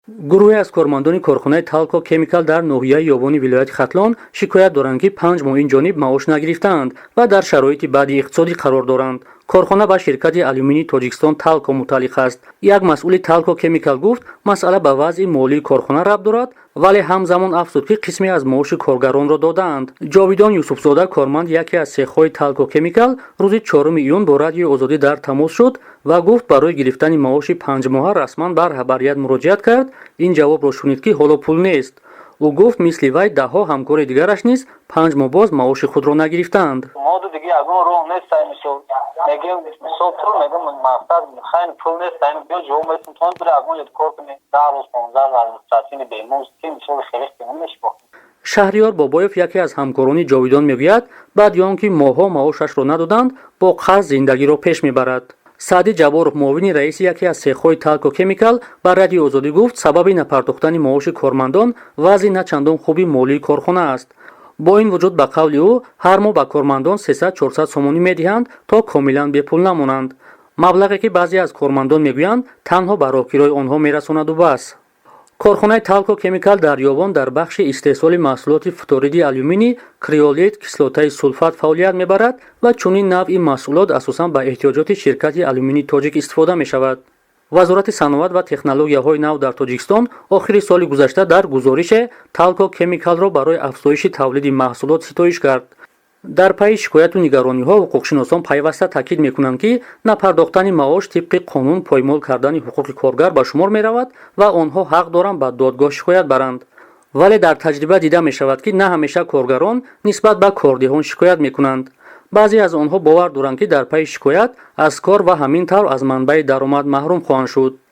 Гурӯҳе аз кормандони корхонаи Талко Кемикал дар ноҳияи Ёвони вилояти Хатлон шикоят доранд, ки 5 моҳ ин ҷониб маош нагирифтаанд ва дар шароити бади иқтисодӣ қарор доранд. Корхона ба ширкати алюминии Тоҷикистон Талко мутааллиқ аст. Як масъули Талко Кемикал гуфт, масъала ба вазъи молии корхона рабт дорад, вале ҳамзамон афзуд, ки қисме аз маоши коргаронро додаанд. Ҷовидон Юсуфзода, корманди яке аз сехҳои Талко Кемикал, рӯзи 4 июн бо Радиои Озодӣ дар тамос шуд ва гуфт, барои гирифтани маоши 5-моҳа расман ба раҳбарият муроҷиат кард. Ин ҷавобро шунид, ки ҳоло пул нест. Ӯ гуфт, мисли вай даҳҳо ҳамкори дигараш низ 5 моҳ боз маоши худро нагирифтаанд. Моду дига ягон роҳ нест. Мисол, мегем, мисол, пул мегем, мақсад, хайн, пул нест. Биё, ҷавоб метум, тон бире, ягон ҷо кор кунӣ, 10 рӯз, 15 рӯз административный бемузд ки, мисол, хеле намешбо. Шаҳриёр Бобоев, яке аз ҳамкорони Ҷовидон, мегӯяд, баъди он ки моҳҳо маошашро надоданд, бо қарз зиндагиро пеш мебарад. Саъди Ҷабборов, муовини раиси яке аз сехҳои Талко Кемикал, ба Радиои Озодӣ гуфт, сабаби напардохтани маоши кормандон вазъи на чандон хуби молии корхона аст. Бо ин вуҷуд, ба қавли ӯ, ҳар моҳ ба кормандон 300-400 сомонӣ медиҳанд, то комилан бепул намонанд, маблағе ки баъзе аз кормандон мегӯянд, танҳо ба роҳкирои онҳо мерасонаду бас. Корхонаи Талко Кемикал дар Ёвон дар бахши истеҳсоли маҳсулоти фториди алюминий, криолит, кислотаи сулфат фаъолият мебарад ва чунин навъи маҳсулот асосан ба эҳтиёҷоти ширкати Алюминии Тоҷик истифода мешавад. Вазорати саноат ва технологияҳои нав дар Тоҷикистон охири соли гузашта дар гузорише Талко Кемикалро барои афзоиши тавлиди маҳсулот ситоиш кард. Дар пайи шикояту нигарониҳо ҳуқуқшиносон пайваста таъкид мекунанд, ки напардохтани маош тибқи қонун поймол кардани ҳуқуқи коргар ба шумор меравад ва онҳо ҳақ доранд ба додгоҳ шикоят баранд. Вале дар таҷриба дида мешавад, ки на ҳамеша коргарон нисбат ба кордиҳон шикоят мекунанд. Баъзе аз онҳо бовар доранд, ки дар пайи шикоят аз кор ва ҳамин тавр аз манбаи даромад маҳрум хоҳанд шуд.